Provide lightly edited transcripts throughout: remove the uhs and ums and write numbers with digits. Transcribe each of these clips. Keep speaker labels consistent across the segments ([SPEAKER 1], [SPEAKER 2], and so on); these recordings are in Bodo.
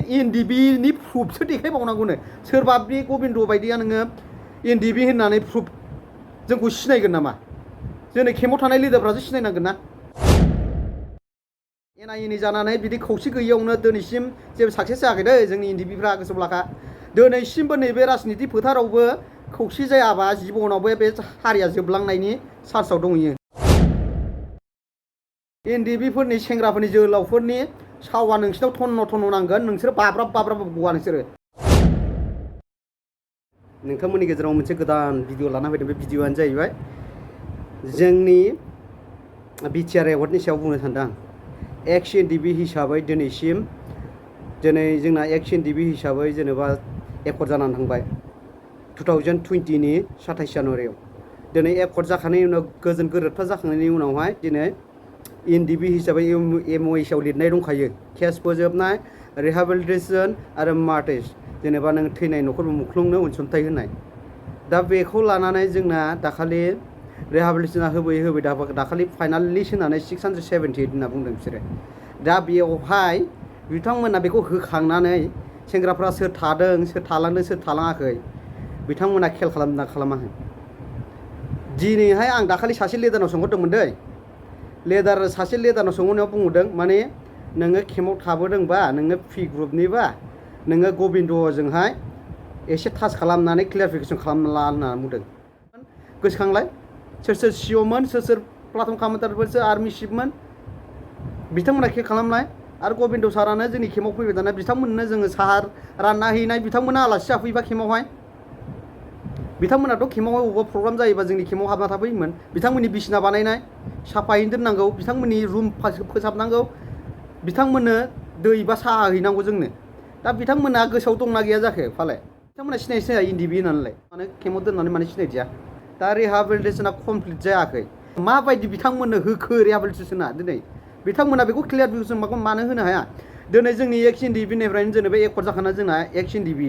[SPEAKER 1] NDFB प्रुफसो देखायबावनांगौनो सोरबा बे गबिन्द बायदिया नोङो NDFB होननानै प्रुफ जोंखौ सिनायगोन नामा जोंनि केम्पआव थानाय लिडारफ्रासो सिनायनांगोन ना एना जानानै बिदि खौसे गैयैयावनो दिनैसिम जेबो साक्सेस जायाखै दै जोंनि NDFBफ्रा गोसोआव लाखा दिनैसिमबो नैबे राजनिति फोथारावबो खौसे जायाबा जिबनावबो बे हारिया जोबलांनायनि चान्सआव दंहैयो NDFBफोरनि सेंग्राफोरनि जोहोलावफोरनि सावा नोंसिनाव थन्न नांगोन नोंसोर बाब्राब गवा नोंसोरो नोंथांमोननि गेजेराव मोनसे गोदान भिडिअ लाना फैदों बे भिडिअआनो जाहैबाय जोंनि बिटिआर एवार्डनि सायाव बुंनो सानदों आं एक्स NDFB हिसाबै दिनैसिम दिनै जोंना एक्स NDFB हिसाबै जेनेबा एकर्ड जानानै थांबाय 2020 नि 27 जानुवारियाव दिनै एकर्ड जाखांनायनि उनाव गोजोन गोरोबथा जाखांनायनि उनावहाय दिनै NDFB हिसाबै MOH आव लिरनाय दंखायो केस फोजोबनाय रिहेबिलिटेशन आरो मार्टेज जेनेबा नों थैनाय न'खर मुंख्लंनो अनसुंथाइ होनाय दा बेखौ लानानै जोंना दाखालि रिहेबिलिटेशना होबै दाखालि फाइनालिस्ट होनानै 678 होनना बुंदों बिसोरो दा बेयावहाय बिथांमोना बेखौ होखांनानै सेंग्राफ्रा सोर थादों सोर थालांदों सोर थालाङाखै बिथांमोना खेल खालामना खालामाखै दिनैहाय आं दाखालि सासे लिडारनाव सोंहरदोंमोन दै सासे लिडारनाव सोंहरनायाव बुंहरदों माने नोङो केम्पआव थाबोदोंबा नोङो पि ग्रुपनिबा नोङो गबिन्दजोंहाय एसे टाच खालामनानै क्लियारिफिकेसन खालामना ला होनना बुंदों गोसोखांलाय सोर सिअ'मोन सोर प्लाटुन कामान्डारफोर सोर आर्मि चिफमोन बिथांमोना खेल खालामनाय आरो गबिन्द सारानो जोंनि केम्पआव फैबाय थानाय बिथांमोननो जोङो साहा रानना हैनाय बिथांमोना आलासि जाफैबा केम्पआवहाय बिथांमोनाथ' केम्पआवहाय बबेबा प्रग्राम जायोबा जोंनि केम्पआव हाबना थाफैयोमोन बिथांमोननि बिसिना बानायनाय साफायैनो दोननांगौ बिथांमोननि रुम फोसाबनांगौ बिथांमोननो दै बा साहा हैनांगौ जोंनो दा बिथांमोना गोसोआव दंना गैया जाखो फालाय बिथांमोना सिनाया NDFB होननानैलाय माने केम्पआव दोननानै माने सिनायथिया दा रिहेबिलिटेशना कमप्लिट जायाखै माबायदि बिथांमोननो होखो रिहेबिलिटेशना दिनै बिथांमोना बेखौ क्लियारिफिकेसन मानो होनो हाया दिनै जोंनि एक्स NDFBनिफ्रायनो जेनेबा एकर्ड जाखाना जोंना एक्स NDFB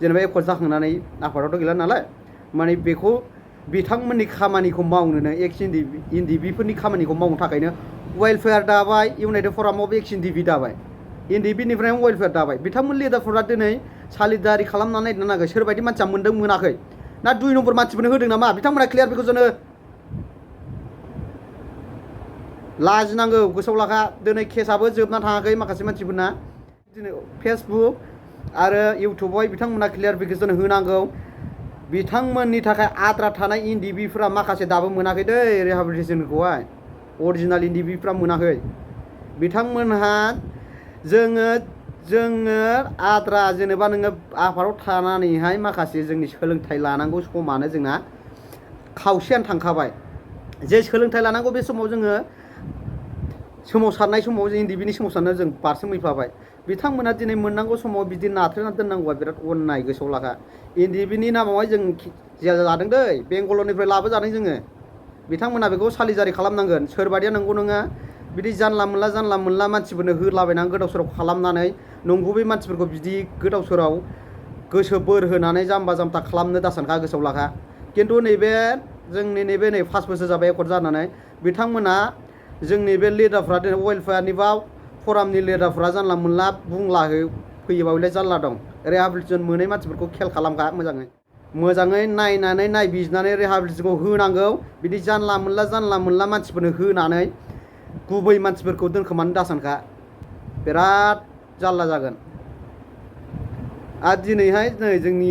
[SPEAKER 1] जेनेबा एकर्ड जाखांनानै आफादावथ' गैला नालाय माने बेखौ बिथांमोननि खामानिखौ मावनोनो एक्स NDFBफोरनि खामानिखौ मावनो थाखायनो वेलफेयार दाबाय इउनाइटेड फराम अफ एक्स NDFB दाबाय NDFBनिफ्राय वेलफेयार दाबाय बिथांमोन लिडारफोरा दिनै सालिदारि खालामनानै नायनांगौ सोरबायदि मानसिया मोन्दों मोनाखै ना 2 नम्बर मानसिफोरनो होदों नामा बिथांमोना क्लियारिफिकेसन लाजिनांगौ गोसोआव लाखा दिनै केसआबो जोबना थाङाखै माखासे मानसिफोरना दिनै फेसबुक आरो इउटुबावहाय बिथांमोना क्लियारिफिकेसन होनांगौ बिथांमोननि थाखाय आद्रा थानाय NDFBफ्रा माखासे दाबो मोनाखै दै रिहेबिलिटेशनखौहाय अरिजिनाल NDFBफ्रा मोनाखै बिथांमोनहा जोङो आद्रा जेनेबा नोङो आफादाव थानानैहाय माखासे जोंनि सोलोंथाइ लानांगौ समानो जोंना खावसेयानो थांखाबाय जे सोलोंथाइ लानांगौ बे समाव जोङो सोमावसारनाय समाव NDFBनि सोमावसारनायाव जों बारसोमहैफाबाय बिथांमोना दिनै मोननांगौ समाव बिदि नाथ्रोना दोननांगौआ बिराद अननाय गोसोआव लाखा NDFBनि नामावहाय जों जेल जादों दै बेंगलरनिफ्राय लाबोजादों जोङो बिथांमोना बेखौ सालिजारि खालामनांगोन सोरबादिया नंगौ नङा बिदि जानला मोनला मानसिफोरनो होलाबायनानै गोदाव सोराव खालामनानै नंगुबै मानसिफोरखौ बिदि गोदाव सोराव गोसो बोर होनानै जाम्बा जाम्था खालामनो दासानखा गोसोआव लाखा खिन्थु नैबे जोंनि नैबे 5 बोसोर जाबाय एकर्ड जानानै बिथांमोना जोंनि बे लिडारफ्रा दिनै वेलफेयारनि बा फरामनि लिडारफ्रा जानला मोनला बुंला फैयोबा हयलाय जारला दं रिहेबिलिटेशन मोनै मानसिफोरखौ खेल खालामखा मोजाङै नायनानै नायबिजिरनानै रिहेबिलिटेशनखौ होनांगौ बिदि जानला मोनला मानसिफोरनो होनानै गुबै मानसिफोरखौ दोनखोमानो दासानखा बिराद जारला जागोन आरो दिनैहाय नै जोंनि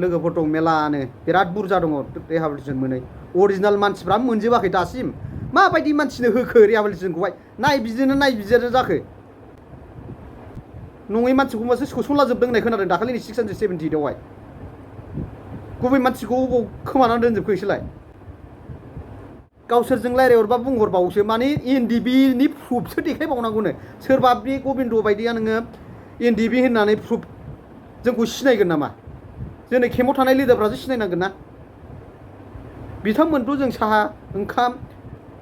[SPEAKER 1] लोगोफोर दं मेलानो बिराद बुरजा दङ रिहेबिलिटेशन मोनै अरिजिनाल मानसिफ्रा मोनजोबाखै दासिम माबायदि मानसिनो होखो रिहेबिलिटेशनखौहाय नायबिजिरनो जाखो नङै मानसिखौ मासो सोसनला जोबदों होननाय खोनादों दाखालिनि 678 आवहाय गुबै मानसिखौ अबाव खोमानानै दोनजोबखो इसोरलाय गावसोरजों रायज्लायहरबा बुंहरबावोसो माने NDFBनि प्रुफसो देखायबावनांगौनो सोरबा बे गबिन्द बायदिया नोङो NDFB होननानै प्रुफ जोंखौ सिनायगोन नामा जोंनि केम्पआव थानाय लिडारफ्रासो सिनायनांगोन ना बिथांमोनथ' जों साहा ओंखाम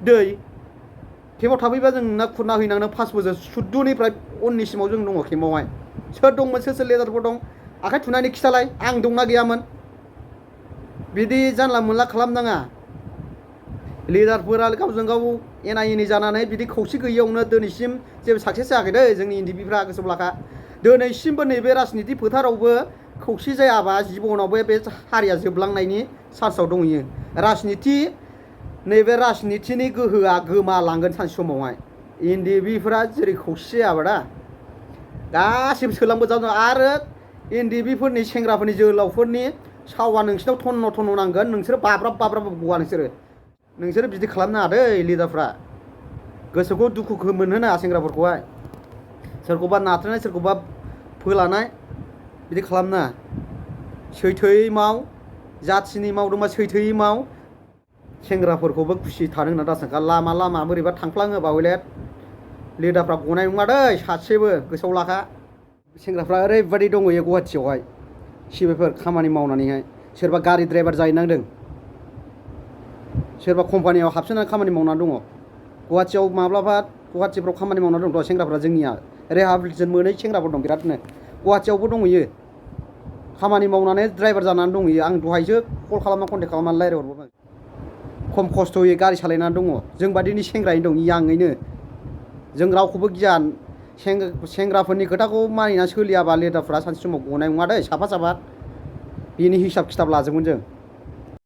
[SPEAKER 1] दै केम्पआव थाफैबा जों ना खुरना हैनांनो 5 बोसोर 14निफ्राय 19सिमाव जों दङ केम्पआवहाय सोर दंमोन सोर लिडारफोर दं आखाइ थुनानै खिथालाय आं दंना गैयामोन बिदि जानला मोनला खालामनाङा लिडारफोरा गावजों गाव एना एनि जानानै बिदि खौसे गैयैयावनो दिनैसिम जेबो साक्सेस जायाखै दै जोंनि NDFBफ्रा गोसोआव लाखा दिनैसिमबो नैबे राजनिति फोथारावबो खौसे जायाबा जिबनावबो बे हारिया जोबलांनायनि चान्सआव दंहैयो। नैबे राजनितिनि गोहोआ गोमालांगोन सानसे समावहाय। NDFBफोरा जेरै खौसे जायाबा दा गासिबो सोलांबोजानो आरो NDFBफोरनि सेंग्राफोरनि जोहोलावफोरनि सावा नोंसिनाव थन्न' थन्न' नांगोन। नोंसोरो बाब्राब गवा नोंसोरो बिदि खालामनो नाङा दै लिडारफ्रा। गोसोखौ दुखु मोनहोनो नाङा सेंग्राफोरखौहाय। सोरखौबा नाथ्रोदनाय सोरखौबा फोलानाय बिदि खालामनो नाङा। सैथोयै माव, जाथिनि मावदोंबा सैथोयै माव। सेंग्राफोरखौबो खुसि थानो होनना दासानखा। लामा बोरैबा थांफ्लाङोबा हयले लिडारफ्रा गनाय नङा दै सासेबो गोसोआव लाखा। सेंग्राफ्रा ओरैबायदि दंहैयो गुवाहाटियावहाय सिबिफोर खामानि मावनानैहाय। सोरबा गारि ड्राइभार जाहैनांदों, सोरबा कम्पानियाव हाबसोनानै खामानि मावनानै दङ। गुवाहाटिफ्राव खामानि मावनानै दंथ' सेंग्राफ्रा जोंनिया रिहेबिलिटेसन मोनै सेंग्राफोर दं बिरादनो। गुवाहाटियावबो दंहैयो खामानि मावनानै ड्राइभार जानानै दंहैयो। आं दहायसो कल खालामना कन्टेक्ट खालामनानै रायज्लायहरबाय। खम खस्थ'यै गारि सालायनानै दङ। जों बादिनि सेंग्रायैनो दं याङैनो। जों रावखौबो गिया। सेंग्राफोरनि खोथाखौ मानिनानै सोलियाबा लिडारफ्रा सानसे समाव गनाय नङा दै साफा बेनि हिसाब खिथाब लाजोबगोन जों।